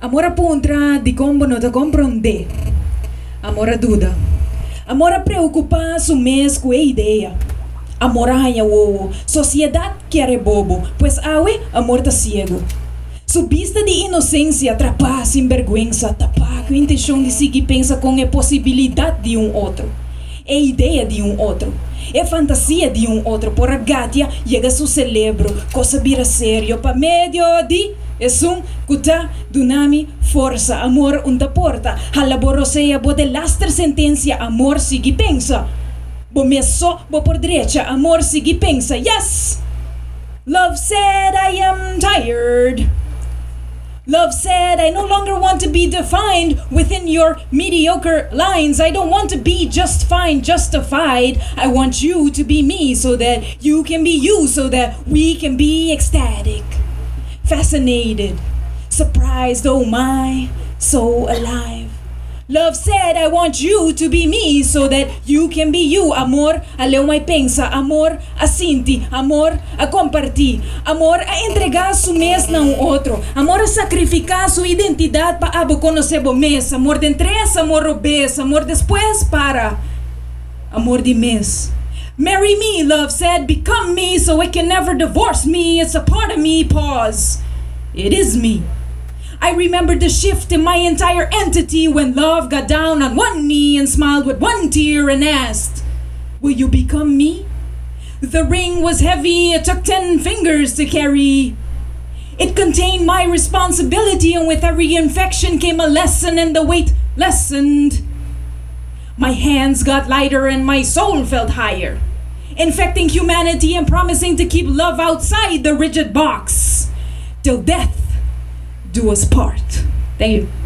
Amor a puntra dikon bo no ta komprondé. Amor a duda. Amor a preokupá su mes ku e idea. Amor a haña wowo. Sosiedat kier e bobo, pues awe amor ta siegu. Su bista di inosensia trapá sin bèrgwensa, tapá ku intenshon di sigui pensa kon e posibilidat di un otro, e idea di un otro, e fantasia di un otro por a gatia yega su selebro, kos a bira serio pa medio di esun ku ta duna mi forsa. Amor un ta porta, hala bo rosea bo delaster sentensia, amor sigui pensa, bo mes so bo por drecha, amor sigui pensa, yes! Love said I am tired. Love said I no longer want to be defined within your mediocre lines. I don't want to be just fine, justified. I want you to be me so that you can be you, so that we can be ecstatic, fascinated, surprised, oh my, so alive. Love said I want you to be me so that you can be you. Amor a leu mai pensa, amor a sinti, amor a kompartí, amor a entregá su mes na un otro, amor a sakrifiká su identidat pa abo konosé bo mes, amor den tres, amor robes, amor despues para, amor di mes. Marry me, love said, become me so it can never divorce me, it's a part of me, pause, it is me. I remember the shift in my entire entity when love got down on one knee and smiled with one tear and asked, Will you become me? The ring was heavy, it took 10 fingers to carry. It contained my responsibility, and with every infection came a lesson, and the weight lessened. My hands got lighter and my soul felt higher, infecting humanity and promising to keep love outside the rigid box till death do us part. Thank you.